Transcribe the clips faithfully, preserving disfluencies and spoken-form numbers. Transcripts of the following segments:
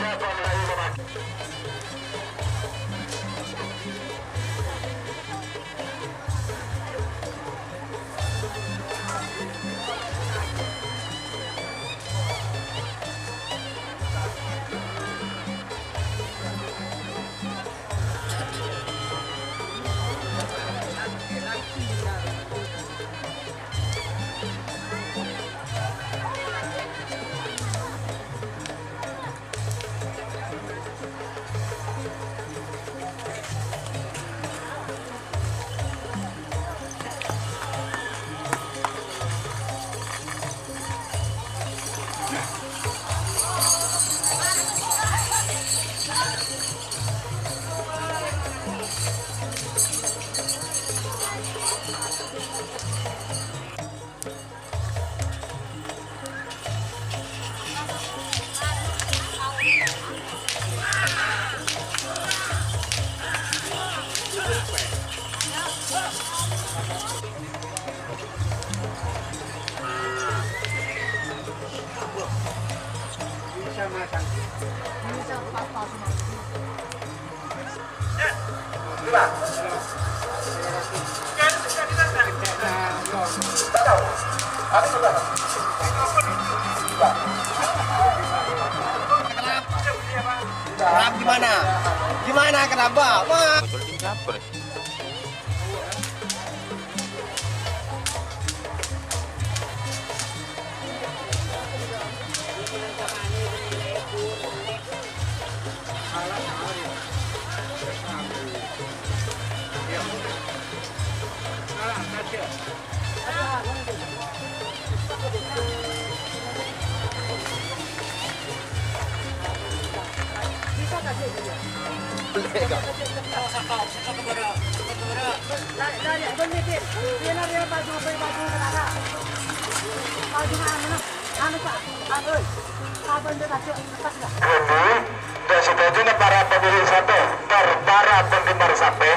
Kenapa? Gimana? Gimana, kenapa? Wah. Betul, tim siapa, nih? Jadi, dâ' sadhâjâna para pemilik sapè, tor para penggemar sapè,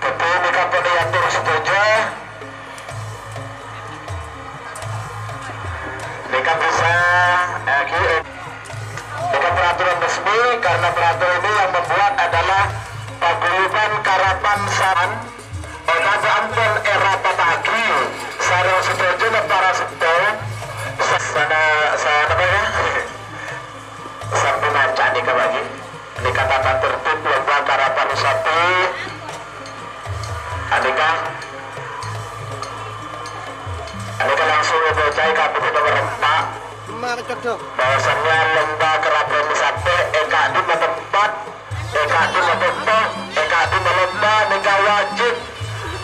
Dhâddhi, nèka pon èator sadhâjâ. Nèka bisa, eh, ghi-, eh, nèka peraturan resmi, karena peraturan ini yang membuat adalah Paguyuban Karapan Saman, eh, ampon èrapataghi sareng sadhâjâna para settong, sa-, sana, sa-, apa ya? Sampun aca nèka, Pak, ngghi. Nèka tata tertib lomba karapan sapè. Anèka, anèka langsung èbâcaè ka buku nomor empat. Mara codho. Bahwasannya lomba karapan sapè è ka'dimma tempat, è ka'dimma bâkto, è ka'dimma lomba nèka wajib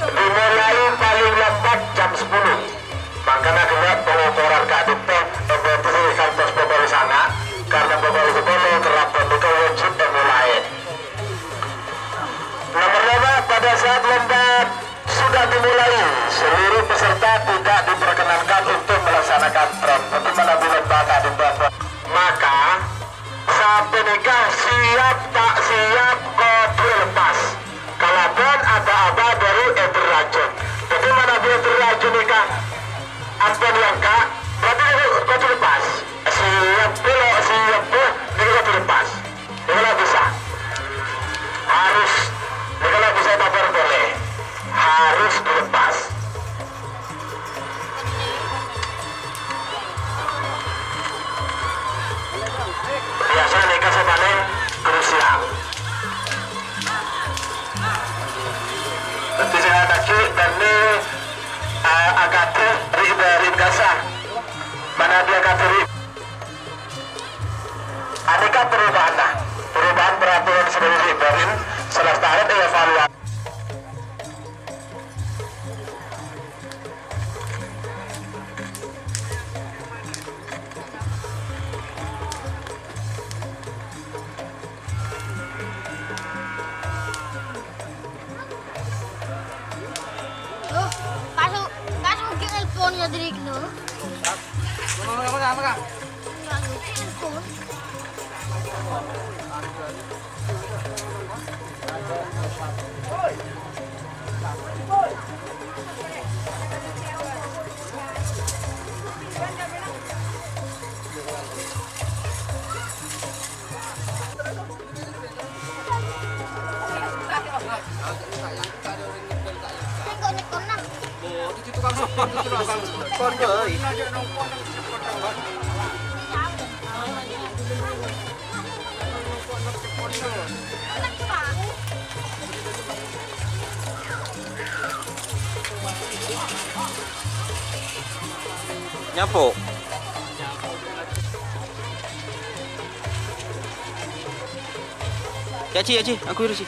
dimulai paling lambat jam sepuluh. Mangkana ghellâ' pengukuran ka'dinto èbâtesi kantos pokol sanga', karna pokol sepuluh karapan nèka wajib èmolaè. Nomor lima, pada saat lomba sudah dimulai, seluruh peserta tidak diperkenankan untuk melaksanakan tron. Bagaimana di lomba ka'dinto? Maka, Sapanèka siap ta' siap kodhu lepas. Kalabân aba-aba dhâri ènter rajâ. Dhâddhi manabi ènter rajâ nèka ampon èangka', berarti kodhu lepas. Siap polo, siap polo, nèka kodhu lepas. Nèka la bisa. Harus, nèka la bisa ètabâr polè. Harus dilepas. Biyasana nèka sè palèng krusial. Dhâddhi sè èataghi bânnè, eh, A K T ri', ri' Gaza. Manabi A K T ri'. Anèka perubahanna. Perubahan peraturan sè dhâri ri', bârin sè lastarèt èevaluasi. Loh, kaso, kaso ghi' nelpon ya, Drik, no? Nelpon. Nyapo. Ya, Ci, ya, Ci, aku urus, Ci.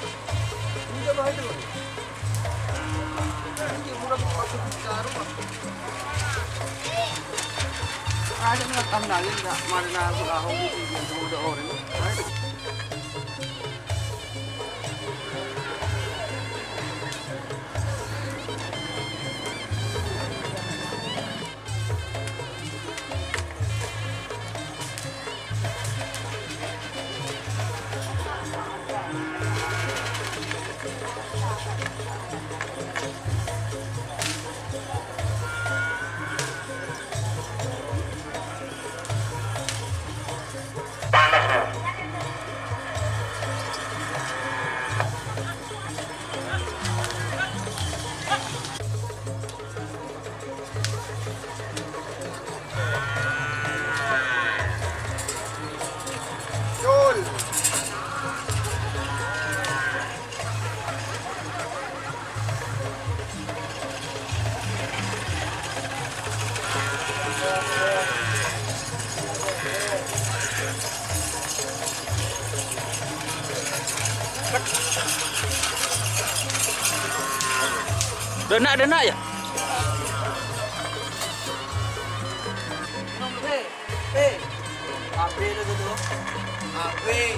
Dana, dana ya?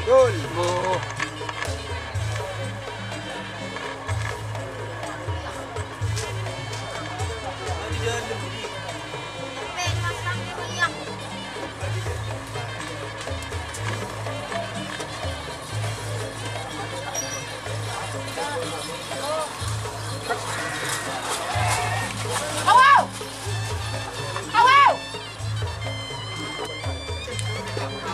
Gol.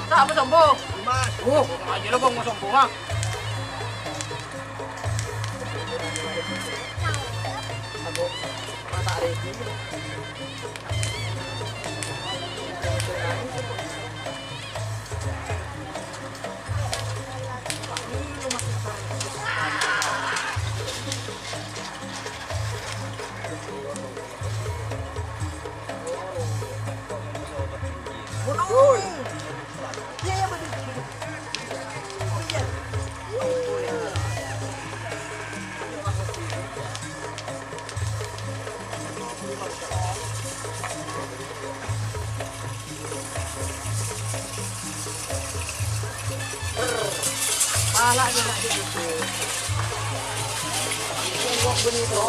Sapa sombong? Mas. Oh, aja lo, Bang, mau sombong, ah. Aku mata ready. Gol. Iya, iya, betul, betul. Oh, iya. Pala' dia nak gitu. Tengok benih tu.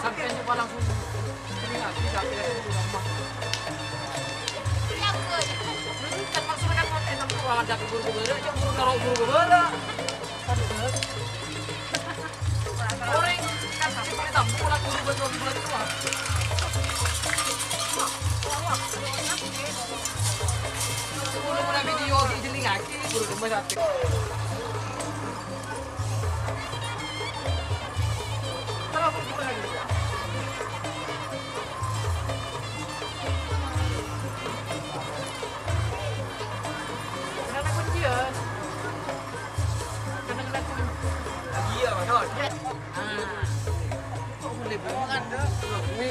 Sampeyan coba langsung sini lagi, sampeyan di rumah. Kan maksudnya kan mau enak tuh, lawan jatuh guru-guru, cuma guru naruh guru-guru. Orèng kan sè palèng tambhu la ghuru bân wong-wong rowa. Ghuru pernah video di Jelingan, ghuru cuma satu. Kenapa kuncian? Iya, Mas. Ah. Kok boleh bukan? Ini.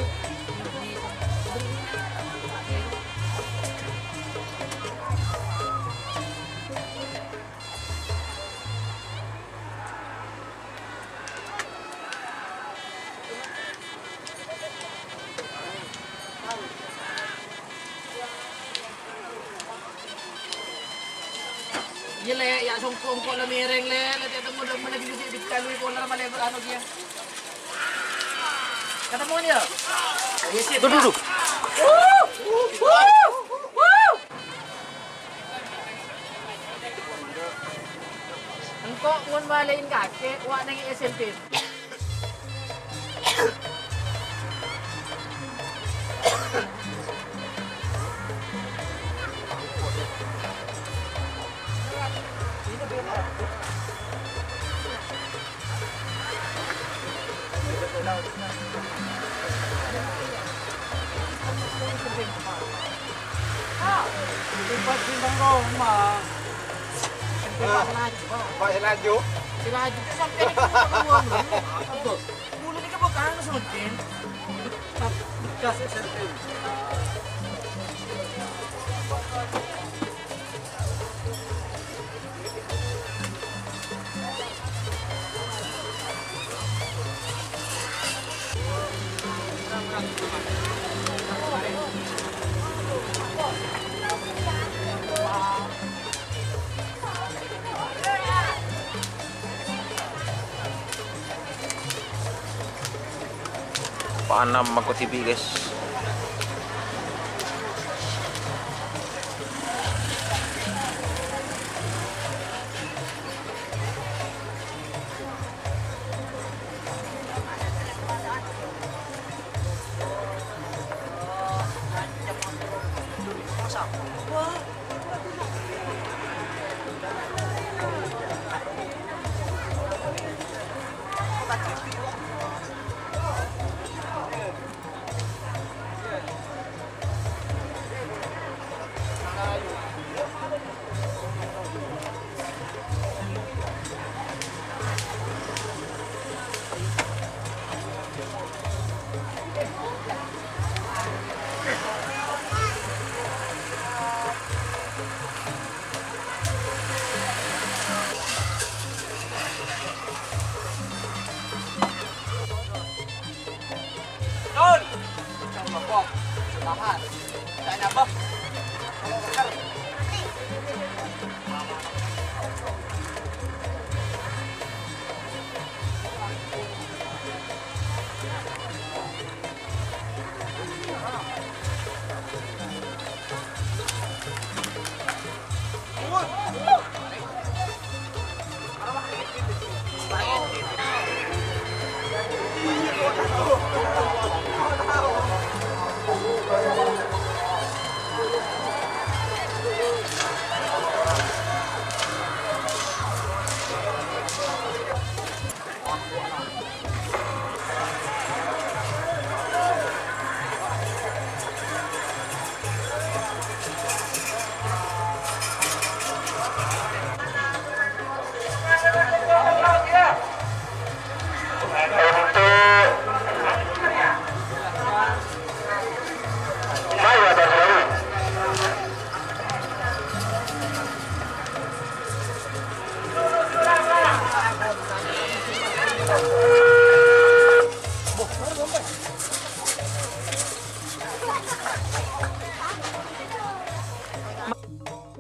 Iyâ, Lè', yâ, songko'-songko' la mèrèng, Lè'. Lè', tètè ngodâ' mana gini, cè' dikkalu pola ma' Lè', anu, kèya. Ketemuan, yâ? Iyâ, sip. Duh, duh, duh. Ko' mon malaèn kakè, wa' neng S M P. Pak, sè laju. Sè laju, terus sampai di rumah. Apa? Bulu ini kan bukan suntin. Bekas S R P. Panam mako T V, guys. Dul! Jangan ngomong. Tahan. Jangan nyapa. Kalau benar.